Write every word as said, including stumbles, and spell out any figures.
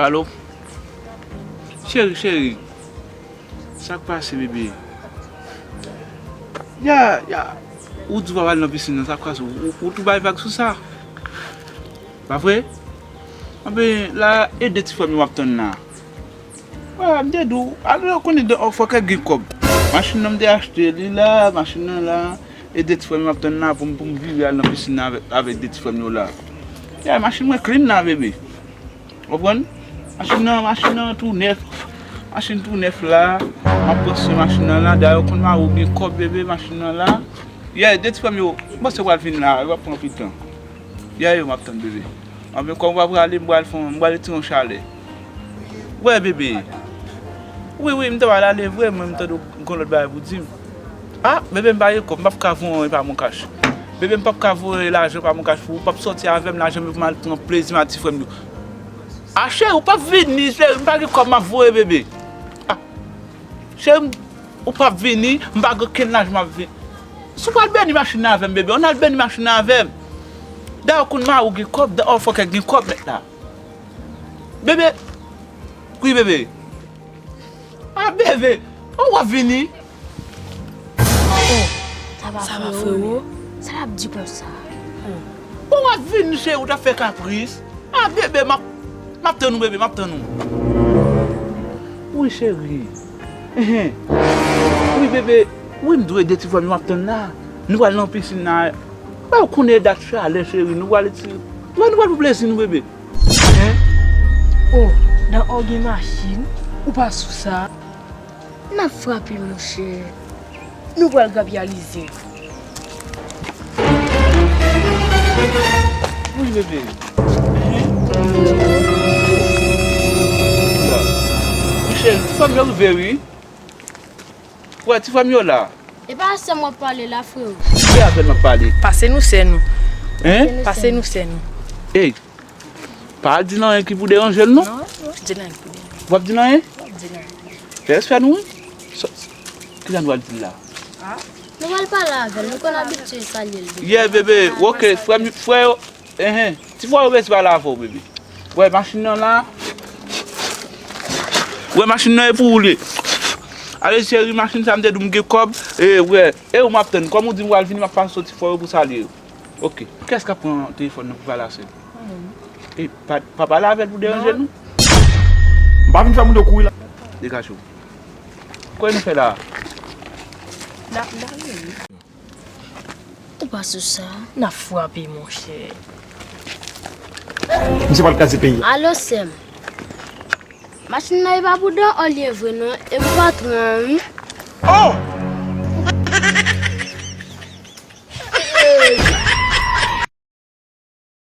Alo? Cheri, cheri. Sa k pase, bebe? Ya, ya. Ou di w ap al nan pisin nan, sa k pase? Ou, ou, ou tou bay vag sou sa? Pa vre? Anben, la, e de ti frè m yo m ap tann la. Wè, m te di w, alò, ou konnen, fòk gen kòb. Machin nan, m te achte li la, machin nan la, e de ti frè m yo m ap tann la pou m, pou m vire al nan pisin nan avèk, avèk de ti frè m yo la. Ya, machin mwen clean la, bebe. Ou konprann? Machin nan, machin nan tou nèf. Machin tou nèf la. M ap pran swen machin nan la. Dayè, ou konn mari w gen kòb, bebe, machin nan la. Yeah, de ti frè m yo, m panse yo pral vin la. Yo p ap pran anpil tan. Yeah, yo, m ap tann, bebe. Anben, kòm ou pa prale, m pral fè, m pral retire yon chalè. Wè, bebe. Wi, wi, m ta pral ale vre, men m tande w gen lòt bagay pou di m. Ah, bebe, m pa gen kòb, m p ap ka voye yon pa mon kach. Bebe, m p ap ka voye lajan pa mon kach pou ou, p ap sòti avè m, lajan m yo pou m al pran plezi m ak ti frè m yo. Ah, cheri, ou p ap vini, cheri, m pa gen kòb m ap voye, bebe. Ah, cheri, m, ou p ap vini, m pa gen okenn lajan m ap vini. Si w pral beni machin nan avè m, bebe, ann al beni machin nan avè m. Dayè, ou konn mari w gen kòb, dayè, fòk gen kòb nèt la. Bebe, wi, bebe. Ah, bebe, ou w ap vini? Oh, sa va, frero? Sa l ap di konsa? Oh. Ou w ap vini, cheri, ou t ap fè kapris? Ah, bebe, m ap, m ap tann ou, bebe, m ap tann ou. Wi, cheri. Enhen. Wi, bebe. Wi, m dwe de ti frè m yo m ap tann la. Nou pral nan pisin la. Ba, ou konnen dat chalè, cheri. Nou pral ti, nou pral pou plezi nou, bebe. Hein? Oh, dan ò gen machin, ou pa sou sa? N ap frape, monchè. Nou pral kapitalize. Wi, bebe. Hein? Michel, ti fanm yo rive, wi. Wè, ti fanm yo la. E pa sè m w ap pale la, freo? Ki avè l m ap pale? Pase nou sè nou. Hein? Pase nou sè nou. Ey, pa al di l anyen ki pou deranje l, non. Non, non, di l anyen ki pou deranje l. W ap di l anyen? W ap di l anyen. Fè respè nou, wi. Sa, ki jan nou al di l la? Ah. Nou pral pale avè l, nou konn abitye salye l deja. Yeah, bebe, ok, frè m, frè yo, enhen. Ti frè yo bezwen pale avè w, bebe. Wè, machin nan la. Wè, machin nan e pou ou l ye. Ale, cheri, machin sa, m te di w m gen kòb. E, wè, e ou m ap tann. Kòm ou di m w al vini, m ap pase sou ti frè yo pou salye yo. Ok. Kiyès k ap pran telefòn nan pou pale a sè l? E, pa, pa pale avè l pou deranje nou. M pa vin fè moun yo kouri la. Degaje w. Kòman nou fè la? N ap, n ap vini. Ou pa sou sa? N ap frape, monchè. Misye pral kraze peyi a. Alo, sè m. Machin nan e pa pou dan ò l ye vre non, e pou patwon an, wi. Oh!